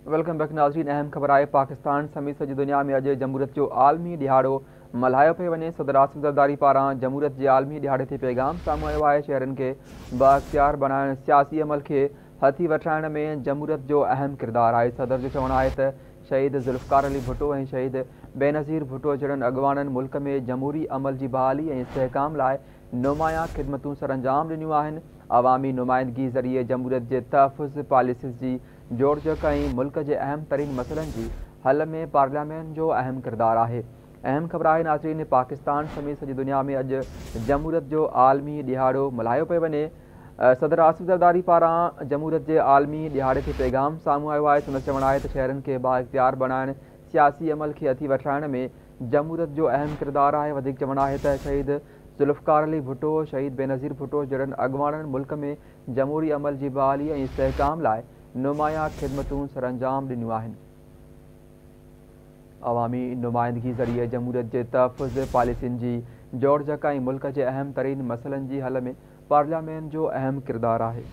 Welcome back ناظرين، اهم خبر آهي پاڪستان سميت سڄي دنيا ۾ اڄ جمهوريت جو عالمي ڏهاڙو ملهايو پيو وڃي. صدر آصف زرداري پاران جمهوريت جي عالمي ڏهاڙي تي پيغام سامهون آيو آهي. شهرين کي بااختيار بڻائڻ، سياسي عمل کي هٿي وٺرائڻ ۾ جمهوريت جو اهم ڪردار آهي. صدر جو چوڻ آهي ته شهيد ذوالفقار علي ڀٽو ۽ شهيد بينظير ڀٽو جهڙن اڳواڻن ملڪ ۾ جمهوري عمل جي بحالي ۽ استحڪام لاء نمايان خدمتون سرانجام ڏنيون آهن. عوامي نمائندگي ذريعي جمهوريت جي تحفظ، پاليسيز جي جوڙجڪ ۽ ملڪ جي اهم ترين مسئلن جي حل ۾ پارليامين جو اهم ڪردار آهي. اهم خبر آهي ناظرين، پاڪستان سميت سڄي دنيا ۾ اڄ جمهوريت جو عالمي ڏهاڙو ملهايو پيو وڃي. صدر آصف زرداري پاران جمهوريت جي عالمي ڏهاڙي تي پيغام سامهون آيو آهي. سندس چوڻ آهي ته شهرين کي بااختيار بڻائڻ، سياسي عمل کي هٿي وٺرائڻ ۾ جمهوريت جو اهم ڪردار آهي. وڌيڪ چوڻ آهي ته شهيد ذوالفقار علي ڀٽو، شهيد بينظير ڀٽو جهڙن اڳواڻن ملڪ ۾ جمهوري عمل جي بحالي ۽ استحڪام لاء نمايان خدمتون سرانجام ڏنيون آهن. عوامي نمائندگي ذريعي جمهوريت جي تحفظ، پاليسين جي جوڙجڪ ۽ ملڪ جي اهم ترين مسئلن جي حل ۾ پارليامين جو اهم ڪردار آهي.